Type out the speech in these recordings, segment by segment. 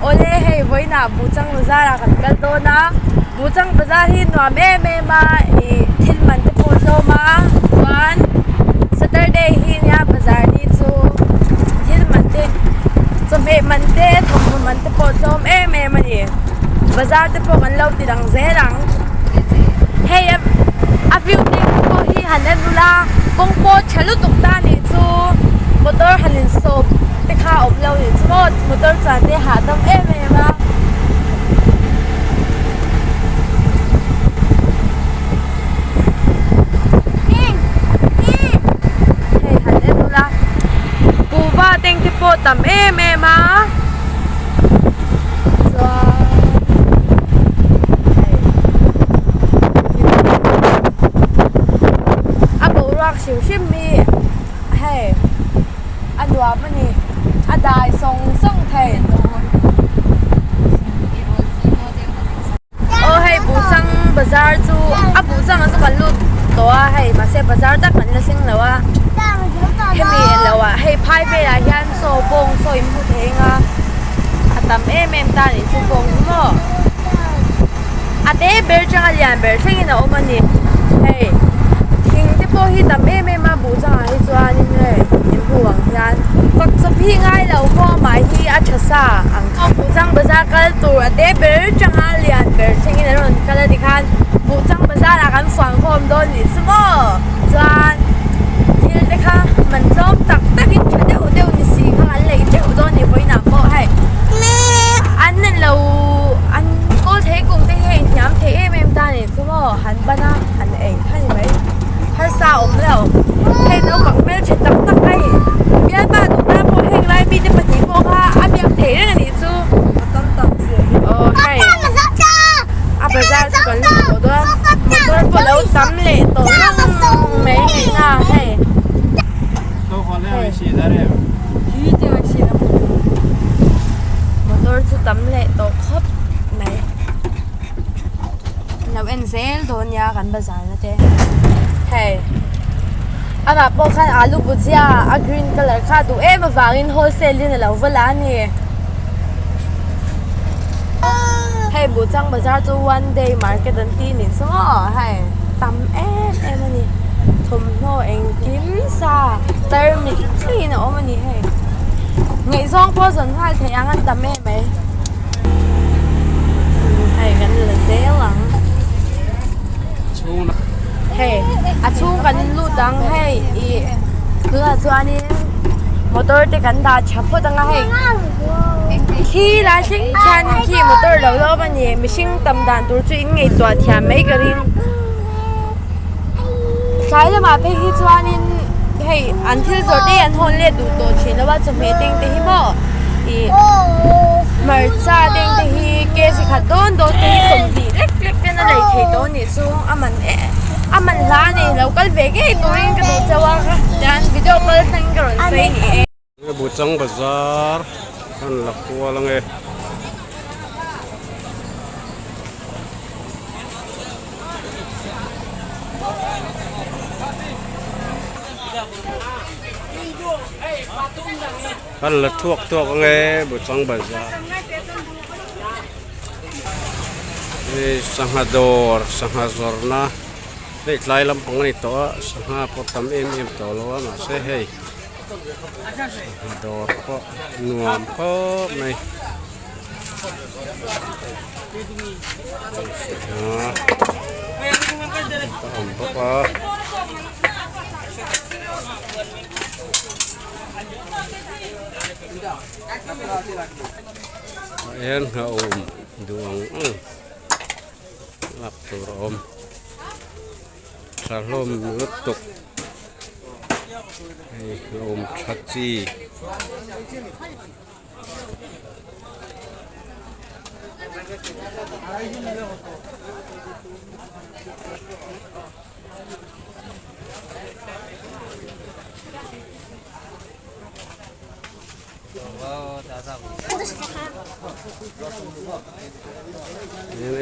Awle hei vawiinah Buhchang bazar ah kan kal dawn a, Buhchang bazar hi nuam em em a ih thil man te pawh a tlawm a chuan Saturday hi nia bazar ni chu thil man te chawhmeh man te thawmhnaw man te pawh a tlawm em em a ni bazar te pawh kan lo ti dang zel ang hei a a view te pawh hi han en ula kawng pawh tha lutuk ta nih chu motor han insawp te kha a awm lo nih chu maw motor chuan te hahdam em em a. Hei han en ula kuhva teng te pawh tam em em a chuan hei a boruak hrim hrim hi hei a nuam a ni a dai sawng sawng thei. Aw hei Buhchang bazar chu a Buhchang ah chu kan lut tawh a hei mahse bazar tak kan la thleng lo a hemi lo ah hei phai velah hian saw bawng saw in hmu thei ang a a tam em em ta anih chu bawng chu maw a te ber atanga lian ber thlengin a awm a ni hei thing te pawh hi tam em em a Buhchang ah hi chuanin hei in hmuh ang hian fak chawp hi ngai lo maw amah hi a tha sa ang kha Buhchang bazar kal tur a te ber atanga lian ber thlengin an rawn kal a tikhan Buhchang bazar ah kan fuan khawm dawn nih chu maw chuan thil te kha man tlawm tak takin tha deuh deuh ni si kha an lei teuh dawn ni vawiinah pawh hei an lo an kawl thei kum te hi a inhniam thei em em ta nih chu maw han ban a han ei kha ni mai harsa a awm lo hei naupang hmeltha tak tak a hei bialpa duh tan pawh heng lai mite pahnih pawh kha a biak theih reng a nih chu aw hei a bazar chu kan lut tawh dawn motor pawh lo tam leh tawh ngang mai nih na hei motor chu tam leh tawh khawp mai lo en zel dawn nia kan bazar na te hei amah pawh khan alu bhujia a green colour kha a duh em avangin wholesale in alo va la a ni hei Buhchang bazar chu one day market an ti nih chu maw hei tam em em a ni thawmhnaw engkim sa tarmit thlengin a awm a ni hei ngaihzawng pawh zawn nghal theih ang an tam em mai hei kan la zel ang hei a chhung kan lut ang hei ih tunah chuanin motor te kan dah tha phawt ang a hei khi lai thleng khianin khi motor lo la awm a ni mihring tam dan tur chu in ngaihtuah thiam mai ka ring tlai lamah phei hi chuanin hei an thil zawrh te hi an hawn let duh tawh thin lo a chawhmeh teng te hi maw ih hmarcha teng te hi kg khat dawn dawn te hi 20 lek lek ten a lei thei tawh a nih chu a man eh a man hla a ni lo kal ve ngei turin ka duh chauh a tian video kal thleng ka rawn sawi ni e. Buhchang bazar kan la kual ange. Kan la thuak thuak ange Buhchang bazar. Hei sangha dawr sangha zawrhna hei tlai lampang a ni tawh a sangha pawh tam em em tawh lo a mahse hei sangha dawr pawh nuam khawp mai. A awm bawk a. Ah hian a awm duh ang ang lak tur a awm tha hlawm lutuk hei a awm tha chi.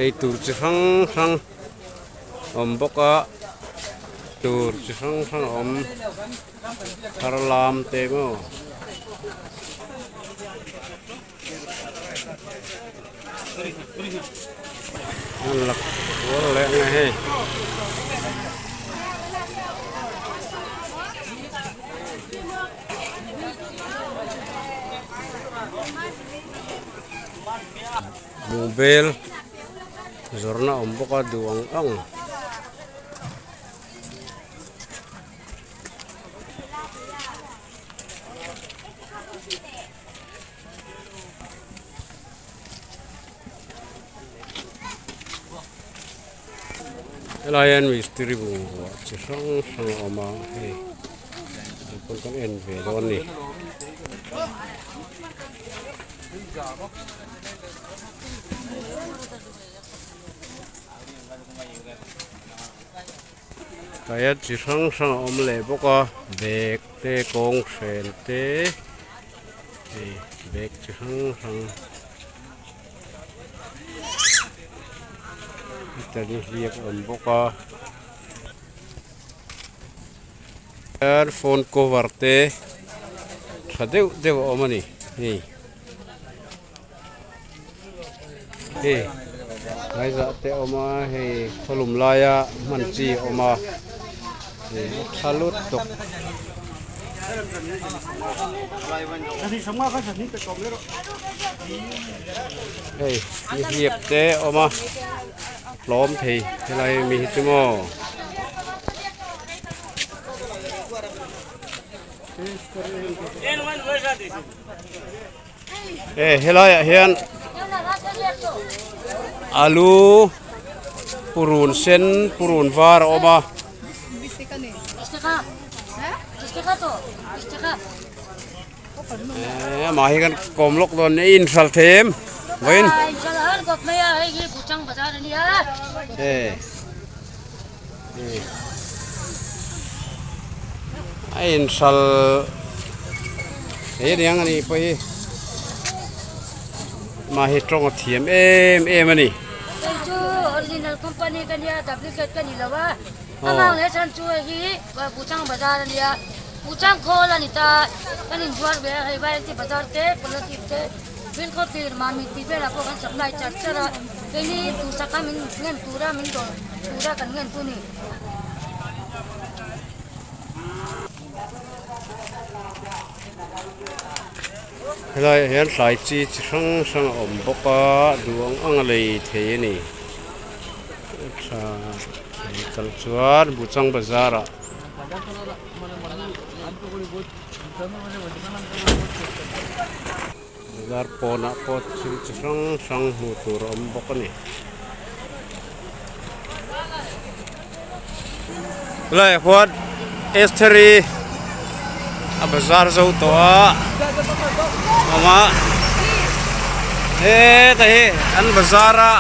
Ei tur chi hrang hrang awm bawk a tur chi hrang hrang a awm thar lam te maw. An la kual leh ang e hei. Buhbel zawrhna awm bawk a duh ang ang. Helai hian mistiri bungrua chi hrang hrang a awm a hei hei pawn kan en ve dawn a ni. Tah hian chi hrang hrang a awm leh bawk a bag te kawnghren te hei bag chi hrang hrang teddy hliap a awm bawk a hian phone cover te tha deuh deuh a awm a ni hei. Hei hmaizah te a awm a hei khawlum laia hman chi a awm a hei a tha lut tawk. Hei nihliap te a awm a tlawm thei helai mi hi chu maw. E helaiah hian alu purun sen purun var a awm a. E amah hi kan kawm lawk dawn a inhral thei em vawiin e a inhral thei aniang a nih pawh hi amah hi tawng a thiam em em a ni. Kei chu original company ka nia duplicate ka ni lo a amang leh chhan chu hei hi Buchang bazar a nia Buchang khawl a ni ta kan inzuar ve a hei Vairengte bazar te Kolasib te Bilkhawthlir Mamit tih velah pawh kan supply char char a keini duhsaka min ngen tura min dawr tura kan ngen chu a ni. Helaiah hian tlai chi chi hrang hrang a awm bawk a duh ang ang a lei thei a ni tha hei kal chuan Buchang bazar ah. Bazar pawnah pawh thil chi hrang hrang hmuh tur a awm bawk a ni. Helaiah khuan Estheri a bazar zo tawh a awm a heta hi an bazar a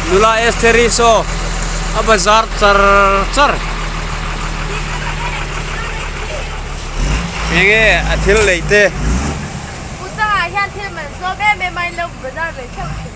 nula Estheri saw a bazar char char. Enge a thil lei te. Buchangah hian thil man zawk em em a in lo bazar ve theuh thin.